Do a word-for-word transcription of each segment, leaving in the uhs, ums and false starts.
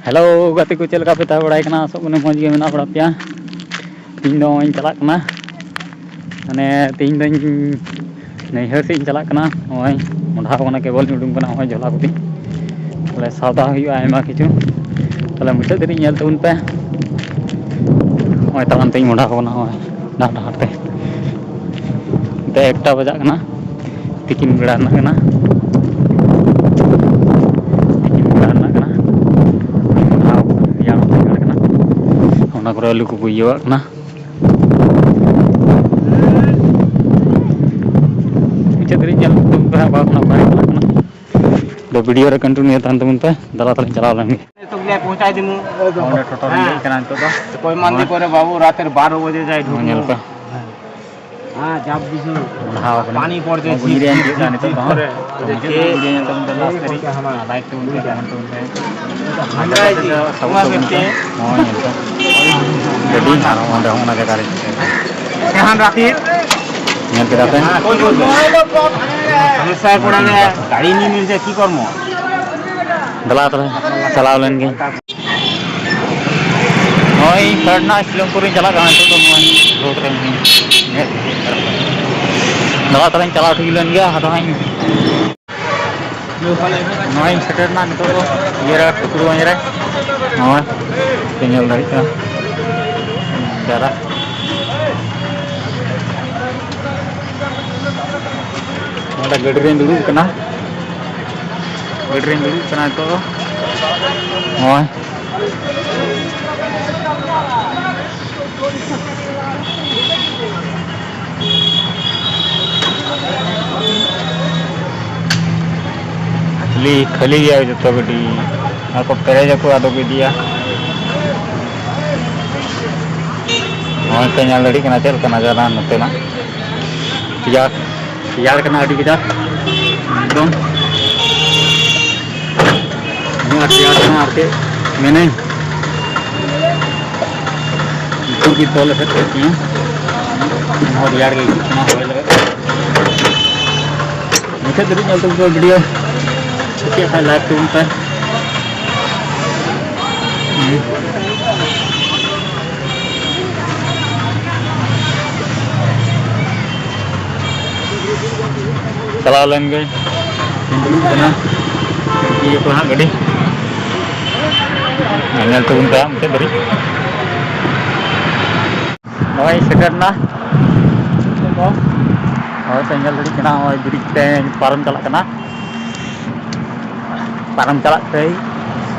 Hello ᱜᱟᱛᱮ ᱠᱚ, ᱪᱮᱫ ᱞᱮᱠᱟ ᱯᱮ ᱛᱟᱦᱮᱸ ᱵᱟᱲᱟᱭ ᱠᱟᱱᱟ? ᱟᱥᱚᱜ ᱠᱟᱹᱱᱟᱹᱧ ᱢᱚᱡᱽ ᱜᱮ ᱢᱮᱱᱟᱜ ᱵᱟᱲᱟ ᱯᱮᱭᱟ᱾ ᱤᱧ ᱫᱚ ᱱᱚᱜᱼᱚᱭ ᱤᱧ ᱪᱟᱞᱟᱜ ᱠᱟᱱᱟ, ᱢᱟᱱᱮ ᱛᱮᱦᱮᱧ ᱫᱚᱧ ᱱᱟᱹᱭᱦᱟᱹᱨ ᱥᱮᱫ ᱤᱧ ᱪᱟᱞᱟᱜ ᱠᱟᱱᱟ᱾ ᱱᱚᱜᱼᱚᱭ ᱢᱚᱰᱷᱟᱣ ᱠᱟᱱᱟ, ᱠᱮᱵᱚᱞ ᱤᱧ ᱩᱰᱩᱝ ᱠᱟᱱᱟ ᱱᱚᱜᱼᱚᱭ ᱡᱷᱚᱞᱟ ᱠᱚᱛᱮ᱾ ᱛᱟᱦᱞᱮ ᱥᱟᱣᱫᱟ ᱦᱩᱭᱩᱜᱼᱟ ᱟᱭᱢᱟ ᱠᱤᱪᱷᱩ᱾ ᱛᱟᱦᱞᱮ ᱢᱩᱪᱟᱹᱫ ᱫᱷᱟᱹᱨᱤᱡ ᱧᱮᱞ ᱛᱟᱵᱚᱱ ᱯᱮ᱾ ᱱᱚᱜᱼᱚᱭ ᱛᱟᱲᱟᱢ ᱛᱮᱧ ᱢᱚᱰᱷᱟᱣ ᱠᱟᱱᱟ, ᱱᱚᱜᱼᱚᱭ ᱰᱟᱦᱟᱨ ᱰᱟᱦᱟᱨ ᱛᱮ᱾ ᱱᱤᱛᱚᱜ ᱮᱠᱴᱟ ᱵᱟᱡᱟᱜ ᱠᱟᱱᱟ, ᱛᱤᱠᱤᱱ ᱵᱮᱲᱟ ᱨᱮᱱᱟᱜ ᱠᱟᱱᱟ, ᱛᱤᱠᱤᱱ ᱵᱮᱲᱟ ᱨᱮᱱᱟᱜ ᱠᱟᱱᱟ᱾ ᱟᱨ ᱨᱮᱭᱟᱲ ᱦᱚᱸ ᱨᱮᱭᱟᱲ ᱠᱟᱱᱟ, ᱚᱱᱟ ᱠᱚᱨᱮ ᱟᱹᱞᱩ ᱠᱚᱠᱚ ᱤᱭᱟᱹᱣᱟᱜ ᱠᱟᱱᱟ᱾ ᱢᱩᱪᱟᱹᱫ ᱫᱷᱟᱹᱨᱤᱡ ᱧᱮᱞ ᱛᱟᱵᱚᱱ ᱯᱮ ᱦᱟᱸᱜ, ᱚᱠᱟ ᱠᱷᱚᱱᱟᱜ ᱚᱠᱟ ᱨᱮ ᱪᱟᱞᱟᱜ ᱠᱟᱱᱟ᱾ ᱫᱚ ᱵᱷᱤᱰᱤᱭᱳ ᱨᱮ ᱠᱚᱱᱴᱤᱱᱤᱭᱩ ᱛᱟᱦᱮᱱ ᱛᱟᱵᱚᱱ ᱯᱮ, ᱫᱟᱞᱟ ᱛᱟᱦᱞᱮ ᱪᱟᱞᱟᱣ ᱞᱮᱱ ᱜᱮ᱾ ᱚᱸᱰᱮ ᱴᱳᱴᱳ ᱨᱮ ᱫᱮᱡ ᱠᱟᱱᱟ ᱱᱤᱛᱚᱜ ᱫᱚ᱾ कोई मान नहीं पा रहे बाबू, रात बारह बजे जाए ᱱᱚᱜᱼᱚᱭ ᱧᱮᱞ ᱯᱮ᱾ हाँ, जब भी ᱢᱚᱰᱷᱟᱣ ᱠᱟᱱᱟ᱾ पानी पड़ जाए, ᱵᱤᱨ ᱨᱮ ᱦᱤᱡᱩᱜ ᱠᱟᱱᱟ ᱱᱤᱛᱚᱜ ᱫᱚ᱾ ᱵᱤᱨ ᱨᱮ ᱢᱩᱪᱟᱹᱫ ᱫᱷᱟᱹᱵᱤᱡ ᱵᱷᱤᱰᱤᱭᱳ ᱧᱮᱞ ᱛᱟᱵᱚᱱ ᱯᱮ, ᱞᱟᱥᱴ ᱫᱷᱟᱹᱨᱤᱡ᱾ ᱞᱟᱭᱤᱠ ᱛᱟᱵᱚᱱ ᱯᱮ, ᱠᱚᱢᱮᱱᱴ ᱛᱟᱵᱚᱱ ᱯᱮ᱾ ᱦᱟᱸᱰᱮ ᱥᱟᱯᱳᱨᱴ ᱛᱟᱵᱚᱱ ᱯᱮ᱾ ᱱᱚᱜᱼᱚᱭ ᱧᱮᱞ ᱯᱮ᱾ ᱜᱟᱹᱰᱤ ᱟᱨ ᱚᱸᱰᱮ ᱦᱚᱸ ᱚᱱᱟ ᱡᱟᱭᱜᱟ ᱨᱮ᱾ ᱧᱮᱞ ᱠᱮᱫᱟ ᱯᱮ? সমস্যায় পড়ে গেছে, গাড়ি নিয়ে নিয়েছে, কি করবো? ᱫᱮᱞᱟ ᱛᱚᱵᱮ, ᱪᱟᱞᱟᱣ ᱞᱮᱱ ᱜᱤᱧ᱾ ᱱᱚᱜᱼᱚᱭ ᱤᱧ ᱯᱷᱮᱰ ᱮᱱᱟ, ᱥᱤᱞᱚᱝᱯᱩᱨ ᱤᱧ ᱪᱟᱞᱟᱜ ᱠᱟᱱᱟ ᱱᱤᱛᱚᱜ ᱫᱚ᱾ ᱱᱚᱜᱼᱚᱭ ᱨᱳᱰ ᱨᱮ ᱢᱤᱱᱟᱹᱧᱟ᱾ ᱫᱮᱞᱟ ᱛᱟᱦᱞᱮᱧ ᱪᱟᱞᱟᱣ ᱴᱷᱤᱠ ᱞᱮᱱ ᱜᱮ, ᱟᱫᱚ ᱦᱟᱸᱜ ᱤᱧ ᱱᱚᱜᱼᱚᱭ ᱤᱧ ᱥᱮᱴᱮᱨ ᱮᱱᱟ ᱱᱤᱛᱚᱜ ᱫᱚ ᱤᱭᱟᱹ ᱨᱮ, ᱴᱩᱠᱩᱨᱜᱚᱸᱡᱽ ᱨᱮ᱾ ᱱᱚᱜᱼᱚᱭ ᱯᱮ ᱧᱮᱞ ᱫᱟᱲᱮᱭᱟᱜ ᱠᱟᱱᱟ ᱡᱟᱭᱜᱟ᱾ ᱱᱚᱰᱮ ᱜᱟᱹᱰᱤ ᱨᱤᱧ ᱫᱩᱲᱩᱵ ᱠᱟᱱᱟ, ᱜᱟᱹᱰᱤ ᱨᱤᱧ ᱫᱩᱲᱩᱵ ᱠᱟᱱᱟ ᱱᱤᱛᱚᱜ ᱫᱚ᱾ ᱱᱚᱜᱼᱚᱭ᱾ ᱠᱷᱟᱹᱞᱤ, ᱠᱷᱟᱹᱞᱤ ᱜᱮᱭᱟ ᱡᱚᱛᱚ ᱜᱟᱹᱰᱤ᱾ ᱟᱨ ᱠᱚ ᱯᱮᱨᱮᱡᱟᱠᱚ, ᱟᱫᱚ ᱠᱚ ᱤᱫᱤᱭᱟ᱾ ᱱᱚᱜᱼᱚᱭ ᱯᱮ ᱧᱮᱞ ᱫᱟᱲᱮᱭᱟᱜ ᱠᱟᱱᱟ ᱪᱮᱫ ᱞᱮᱠᱟ ᱱᱟᱡᱟᱨᱟ ᱱᱚᱛᱮᱱᱟᱜ᱾ ᱨᱮᱭᱟᱲ, ᱨᱮᱭᱟᱲ ᱠᱟᱱᱟ ᱟᱹᱰᱤ ᱠᱟᱡᱟᱠ ᱮᱠᱫᱚᱢ᱾ ᱟᱹᱰᱤ ᱟᱸᱴ ᱨᱮᱭᱟᱲ ᱠᱟᱱᱟ ᱟᱨ ᱪᱮᱫ ᱢᱮᱱᱟᱹᱧ, ᱱᱤᱛᱚᱜ ᱜᱮ ᱛᱚᱞ ᱮᱥᱮᱫ ᱠᱮᱫ ᱛᱤᱧᱟᱹ᱾ ᱮᱱᱦᱚᱸ ᱨᱮᱭᱟᱲ ᱜᱮ ᱟᱹᱭᱠᱟᱹᱜ ᱠᱟᱱᱟ ᱦᱚᱭ ᱞᱟᱹᱜᱤᱫ᱾ ᱢᱩᱪᱟᱹᱫ ᱫᱷᱟᱹᱵᱤᱡ ᱧᱮᱞ ᱛᱟᱵᱚᱱ ᱯᱮ ᱵᱷᱤᱰᱤᱭᱳ, ᱠᱩᱥᱤᱭᱟᱜ ᱠᱷᱟᱱ ᱞᱟᱭᱤᱠ ᱛᱟᱵᱚᱱ ᱯᱮ᱾ ᱪᱟᱞᱟᱣ ᱞᱮᱱ ᱜᱮ᱾ ᱦᱤᱡᱩᱜ ᱠᱟᱱᱟ ᱤᱭᱟᱹ ᱠᱚ ᱦᱟᱸᱜ ᱜᱟᱹᱰᱤ᱾ ᱧᱮᱞ ᱛᱟᱵᱚᱱ ᱯᱮ ᱦᱟᱸᱜ ᱢᱩᱪᱟᱹᱫ ᱫᱷᱟᱹᱨᱤᱡ᱾ ᱱᱚᱜᱼᱚᱭ ᱥᱮᱴᱮᱨ ᱮᱱᱟ᱾ ᱱᱤᱛᱚᱜ ᱫᱚ ᱦᱚᱭ ᱯᱮ ᱧᱮᱞ ᱫᱟᱲᱮᱭᱟᱜ ᱠᱟᱱᱟ, ᱱᱚᱜᱼᱚᱭ ᱵᱨᱤᱡᱽ ᱛᱮ ᱯᱟᱨᱚᱢ ᱪᱟᱞᱟᱜ ᱠᱟᱱᱟ᱾ ᱯᱟᱨᱚᱢ ᱪᱟᱞᱟᱜ ᱛᱮᱭ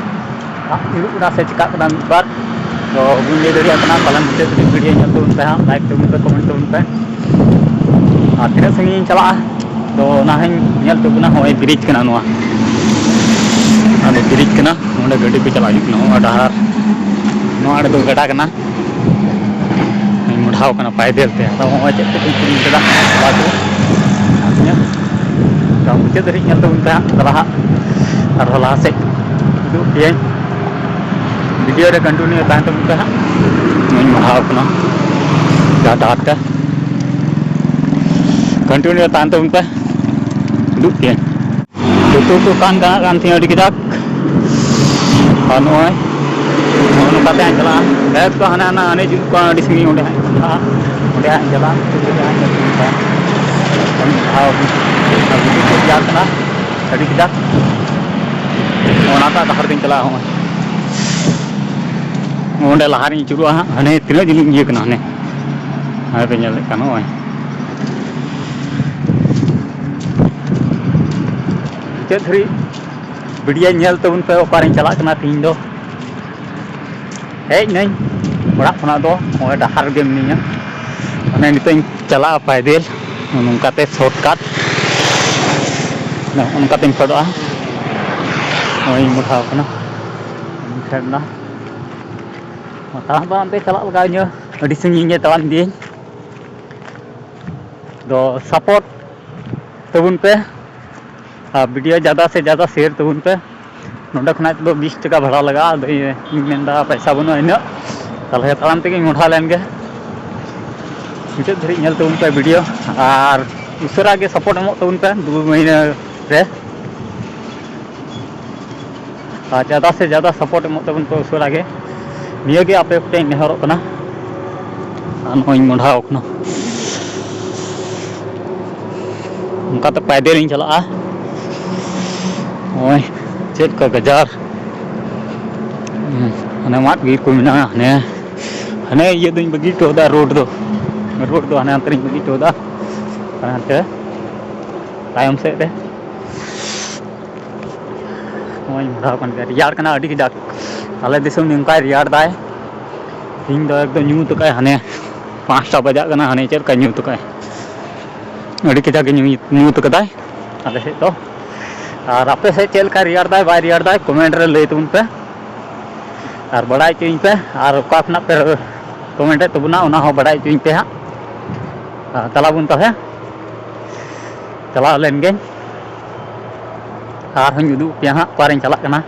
ᱫᱟᱜ ᱧᱩᱨᱩᱜ ᱠᱟᱱᱟ ᱥᱮ ᱪᱤᱠᱟᱜ ᱠᱟᱱᱟ ᱢᱤᱫ ᱵᱟᱨ, ᱛᱚ ᱵᱟᱹᱧ ᱞᱟᱹᱭ ᱫᱟᱲᱮᱭᱟᱜ ᱠᱟᱱᱟ᱾ ᱯᱟᱞᱮᱱ ᱢᱩᱪᱟᱹᱫ ᱫᱷᱟᱹᱵᱤᱡ ᱵᱷᱤᱰᱤᱭᱳ ᱧᱮᱞ ᱛᱟᱵᱚᱱ ᱯᱮ ᱦᱟᱸᱜ, ᱞᱟᱭᱤᱠ ᱛᱟᱵᱚᱱ ᱯᱮ, ᱠᱚᱢᱮᱱᱴ ᱛᱟᱵᱚᱱ ᱯᱮ᱾ ᱟᱨ ᱛᱤᱱᱟᱹᱜ ᱥᱟᱺᱜᱤᱧ ᱤᱧ ᱪᱟᱞᱟᱜᱼᱟ, ᱛᱚ ᱚᱱᱟ ᱦᱚᱸᱧ ᱧᱮᱞ ᱛᱟᱵᱚᱱᱟ᱾ ᱱᱚᱜᱼᱚᱭ ᱵᱨᱤᱡᱽ ᱠᱟᱱᱟ ᱱᱚᱣᱟ, ᱱᱚᱣᱟ ᱫᱚ ᱵᱨᱤᱡᱽ ᱠᱟᱱᱟ, ᱱᱚᱸᱰᱮ ᱜᱟᱹᱰᱤ ᱠᱚ ᱪᱟᱞᱟᱜ ᱦᱩᱭᱩᱜ ᱠᱟᱱᱟ᱾ ᱱᱚᱣᱟ ᱰᱟᱦᱟᱨ, ᱱᱚᱣᱟ ᱟᱲᱮ ᱫᱚ ᱜᱟᱰᱟ ᱠᱟᱱᱟ᱾ ᱢᱚᱰᱷᱟᱣ ᱠᱟᱱᱟ ᱯᱟᱭᱫᱮᱞ ᱛᱮ᱾ ᱟᱫᱚ ᱱᱚᱜᱼᱚᱭ ᱪᱮᱫ ᱠᱚᱪᱚᱧ ᱠᱤᱨᱤᱧ ᱠᱮᱫᱟ, ᱚᱱᱟ ᱠᱚ ᱧᱮᱞ᱾ ᱛᱚ ᱢᱩᱪᱟᱹᱫ ᱫᱷᱟᱹᱨᱤᱡ ᱧᱮᱞ ᱛᱟᱵᱚᱱ ᱯᱮ ᱦᱟᱸᱜ, ᱪᱟᱞᱟᱜ ᱦᱟᱸᱜ ᱟᱨᱦᱚᱸ ᱞᱟᱦᱟ ᱥᱮᱫ ᱩᱫᱩᱜ ᱯᱮᱭᱟᱹᱧ᱾ ᱵᱷᱤᱰᱤᱭᱳ ᱨᱮ ᱠᱚᱱᱴᱤᱱᱤᱭᱩ ᱛᱟᱦᱮᱱ ᱛᱟᱵᱚᱱ ᱯᱮ ᱦᱟᱸᱜ᱾ ᱱᱚᱣᱟᱧ ᱢᱚᱰᱷᱟᱣ ᱠᱟᱱᱟ ᱡᱟᱦᱟᱸ ᱰᱟᱦᱟᱨ ᱛᱮ, ᱠᱚᱱᱴᱤᱱᱤᱭᱩ ᱛᱟᱦᱮᱱ ᱛᱟᱵᱚᱱ ᱯᱮ, ᱩᱫᱩᱜ ᱯᱮᱭᱟᱹᱧ᱾ ᱞᱩᱛᱩᱨ ᱠᱚ ᱠᱟᱱ ᱠᱟᱱ ᱠᱟᱱ ᱛᱤᱧᱟᱹ ᱟᱹᱰᱤ ᱠᱟᱡᱟᱠ᱾ ᱟᱨ ᱱᱚᱜᱼᱚᱭ ᱱᱚᱜᱼᱚ ᱱᱚᱝᱠᱟ ᱛᱮ ᱦᱟᱸᱜ ᱪᱟᱞᱟᱜᱼᱟ᱾ ᱵᱮᱥ ᱫᱚ ᱦᱟᱱᱟ ᱦᱟᱱᱟ ᱦᱟᱱᱮ ᱡᱩᱞᱩᱜ ᱠᱟᱱᱟ ᱟᱹᱰᱤ ᱥᱟᱺᱜᱤᱧ, ᱚᱸᱰᱮ ᱦᱟᱸᱜ ᱪᱟᱞᱟᱜᱼᱟ, ᱚᱸᱰᱮ ᱦᱟᱸᱜ ᱪᱟᱞᱟᱜᱼᱟ᱾ ᱞᱩᱛᱩᱨ ᱠᱚ ᱦᱟᱸᱜ ᱧᱮᱞ ᱛᱤᱧ ᱠᱟᱱᱟ᱾ ᱟᱨ ᱵᱩᱡᱩᱜ ᱠᱚ ᱛᱮᱭᱟᱨ ᱠᱟᱱᱟ ᱟᱹᱰᱤ ᱠᱟᱡᱟᱠ᱾ ᱚᱱᱟᱴᱟᱜ ᱰᱟᱦᱟᱨ ᱛᱤᱧ ᱪᱟᱞᱟᱜᱼᱟ᱾ ᱦᱚᱸᱜᱼᱚᱭ ᱚᱸᱰᱮ ᱞᱟᱦᱟ ᱨᱤᱧ ᱟᱹᱪᱩᱨᱚᱜᱼᱟ ᱦᱟᱸᱜ, ᱦᱟᱱᱮ ᱛᱤᱱᱟᱹᱜ ᱡᱤᱞᱤᱧ ᱤᱭᱟᱹ ᱠᱟᱱᱟ, ᱦᱟᱱᱮ ᱦᱟᱱᱮ ᱯᱮ ᱧᱮᱞᱮᱫ ᱠᱟᱱ ᱱᱚᱜᱼᱚᱭ᱾ ᱢᱩᱪᱟᱹᱫ ᱫᱷᱟᱹᱨᱤᱡ ᱵᱷᱤᱰᱤᱭᱳ ᱧᱮᱞ ᱛᱟᱵᱚᱱ ᱯᱮ, ᱚᱠᱟᱨᱤᱧ ᱪᱟᱞᱟᱜ ᱠᱟᱱᱟ ᱛᱤᱦᱤᱧ ᱫᱚ᱾ ᱦᱮᱡ ᱱᱟᱹᱧ ᱚᱲᱟᱜ ᱠᱷᱚᱱᱟᱜ ᱫᱚ, ᱱᱚᱜᱼᱚᱭ ᱰᱟᱦᱟᱨ ᱨᱮᱜᱮ ᱢᱤᱱᱟᱹᱧᱟ᱾ ᱢᱟᱱᱮ ᱱᱤᱛᱚᱜ ᱤᱧ ᱪᱟᱞᱟᱜᱼᱟ ᱯᱟᱭᱫᱮᱞ, ᱱᱚᱝᱠᱟᱛᱮ ᱥᱚᱨᱴ ᱠᱟᱴ, ᱱᱚᱜᱼᱚ ᱱᱚᱝᱠᱟᱛᱮᱧ ᱯᱷᱮᱰᱚᱜᱼᱟ᱾ ᱱᱚᱜᱼᱚᱭ ᱤᱧ ᱢᱚᱰᱷᱟᱣ ᱠᱟᱱᱟ, ᱤᱧ ᱯᱷᱮᱰ ᱮᱱᱟ᱾ ᱛᱟᱲᱟᱢ ᱛᱟᱲᱟᱢ ᱛᱮ ᱪᱟᱞᱟᱜ ᱞᱟᱜᱟᱣᱤᱧᱟᱹ, ᱟᱹᱰᱤ ᱥᱟᱺᱜᱤᱧ ᱜᱮ ᱛᱟᱲᱟᱢ ᱤᱫᱤᱭᱟᱹᱧ᱾ ᱫᱚ ᱥᱟᱯᱳᱨᱴ ᱛᱟᱵᱚᱱ ᱯᱮ ᱟᱨ ᱵᱷᱤᱰᱤᱭᱳ ᱡᱟᱫᱟ ᱥᱮ ᱡᱟᱫᱟ ᱥᱮᱭᱟᱨ ᱛᱟᱵᱚᱱ ᱯᱮ᱾ ᱱᱚᱸᱰᱮ ᱠᱷᱚᱱᱟᱜ ᱫᱚ ᱵᱤᱥ ᱴᱟᱠᱟ ᱵᱷᱟᱲᱟ ᱞᱟᱜᱟᱜᱼᱟ, ᱟᱫᱚ ᱤᱧ ᱢᱮᱱᱫᱟ ᱯᱚᱭᱥᱟ ᱵᱟᱹᱱᱩᱜᱼᱟ ᱤᱱᱟᱹᱜ, ᱛᱟᱦᱚᱞᱮ ᱛᱟᱲᱟᱢ ᱛᱮᱜᱮᱧ ᱢᱚᱰᱷᱟ ᱞᱮᱱ ᱜᱮ᱾ ᱢᱩᱪᱟᱹᱫ ᱫᱷᱟᱹᱨᱤᱡ ᱧᱮᱞ ᱛᱟᱵᱚᱱ ᱯᱮ ᱵᱷᱤᱰᱤᱭᱳ, ᱟᱨ ᱩᱥᱟᱹᱨᱟ ᱜᱮ ᱥᱟᱯᱳᱨᱴ ᱮᱢᱚᱜ ᱛᱟᱵᱚᱱ ᱯᱮ ᱫᱩ ᱢᱟᱹᱦᱱᱟᱹ ᱨᱮ᱾ ᱟᱨ ᱡᱟᱫᱟ ᱥᱮ ᱡᱟᱫᱟ ᱥᱟᱯᱳᱨᱴ ᱮᱢᱚᱜ ᱛᱟᱵᱚᱱ ᱯᱮ ᱩᱥᱟᱹᱨᱟ ᱜᱮ᱾ ᱱᱤᱭᱟᱹ ᱜᱮ ᱟᱯᱮ ᱠᱚᱴᱷᱮᱱ ᱤᱧ ᱱᱮᱦᱚᱨᱚᱜ ᱠᱟᱱᱟ᱾ ᱟᱨ ᱱᱚᱜᱼᱚᱭ ᱤᱧ ᱢᱚᱰᱷᱟᱣ ᱠᱟᱱᱟ᱾ ᱚᱱᱠᱟᱛᱮ ᱯᱟᱭᱫᱮᱞ ᱤᱧ ᱪᱟᱞᱟᱜᱼᱟ᱾ ᱱᱚᱜᱼᱚᱭ ᱪᱮᱫ ᱠᱚ ᱜᱟᱡᱟᱲ᱾ ᱦᱩᱸ, ᱦᱟᱱᱮ ᱢᱟᱫ ᱵᱤᱨ ᱠᱚ ᱢᱮᱱᱟᱜᱼᱟ᱾ ᱦᱟᱱᱮ, ᱦᱟᱱᱮ ᱤᱭᱟᱹ ᱫᱚᱧ ᱵᱟᱹᱜᱤ ᱦᱚᱴᱚ ᱠᱟᱫᱟ, ᱨᱳᱰ ᱫᱚ᱾ ᱨᱳᱰ ᱫᱚ ᱦᱟᱱᱮ ᱦᱟᱱᱛᱮ ᱨᱤᱧ ᱵᱟᱹᱜᱤ ᱦᱚᱴᱚ ᱠᱟᱫᱟ᱾ ᱦᱟᱱᱮ ᱦᱟᱱᱛᱮ ᱛᱟᱭᱚᱢ ᱥᱮᱫ ᱨᱮ᱾ ᱱᱚᱜᱼᱚᱭ ᱢᱚᱰᱷᱟᱣ ᱠᱟᱱ ᱜᱮᱭᱟ, ᱨᱮᱭᱟᱲ ᱠᱟᱱᱟ ᱟᱹᱰᱤ ᱠᱟᱡᱟᱠ᱾ ᱟᱞᱮ ᱫᱤᱥᱚᱢ ᱱᱚᱝᱠᱟᱭ ᱨᱮᱭᱟᱲ ᱫᱟᱭ᱾ ᱛᱮᱦᱮᱧ ᱫᱚ ᱮᱠᱫᱚᱢ ᱧᱩᱛ ᱟᱠᱟᱭ, ᱦᱟᱱᱮ ᱯᱟᱸᱪᱴᱟ ᱵᱟᱡᱟᱜ ᱠᱟᱱᱟ, ᱦᱟᱱᱮ ᱪᱮᱫ ᱞᱮᱠᱟ ᱧᱩᱛ ᱟᱠᱟᱭ᱾ ᱟᱹᱰᱤ ᱠᱟᱡᱟᱠ ᱜᱮ ᱧᱩ-, ᱧᱩᱛ ᱟᱠᱟᱫᱟᱭ ᱟᱞᱮ ᱥᱮᱫ ᱫᱚ᱾ ᱟᱨ ᱟᱯᱮ ᱥᱮᱫ ᱪᱮᱫ ᱞᱮᱠᱟ ᱨᱮᱭᱟᱲ ᱫᱟᱭ ᱵᱟᱭ ᱨᱮᱭᱟᱲ ᱫᱟᱭ, ᱠᱚᱢᱮᱱᱴ ᱨᱮ ᱞᱟᱹᱭ ᱛᱟᱵᱚᱱ ᱯᱮ ᱟᱨ ᱵᱟᱲᱟᱭ ᱦᱚᱪᱚᱧ ᱯᱮ᱾ ᱟᱨ ᱚᱠᱟ ᱠᱷᱚᱱᱟᱜ ᱯᱮ ᱠᱚᱢᱮᱱᱴ ᱮᱫ ᱛᱟᱵᱚᱱᱟ, ᱚᱱᱟ ᱦᱚᱸ ᱵᱟᱲᱟᱭ ᱦᱚᱪᱚᱧ ᱯᱮ ᱦᱟᱸᱜ᱾ ᱟᱨ ᱪᱟᱞᱟᱣ ᱵᱚᱱ ᱛᱟᱦᱚᱞᱮ, ᱪᱟᱞᱟᱣ ᱞᱮᱱ ᱜᱮᱧ᱾ ᱟᱨᱦᱚᱸᱧ ᱩᱫᱩᱜ ᱟᱯᱮᱭᱟ ᱦᱟᱸᱜ ᱚᱠᱟᱨᱮᱧ ᱪᱟᱞᱟᱜ ᱠᱟᱱᱟ᱾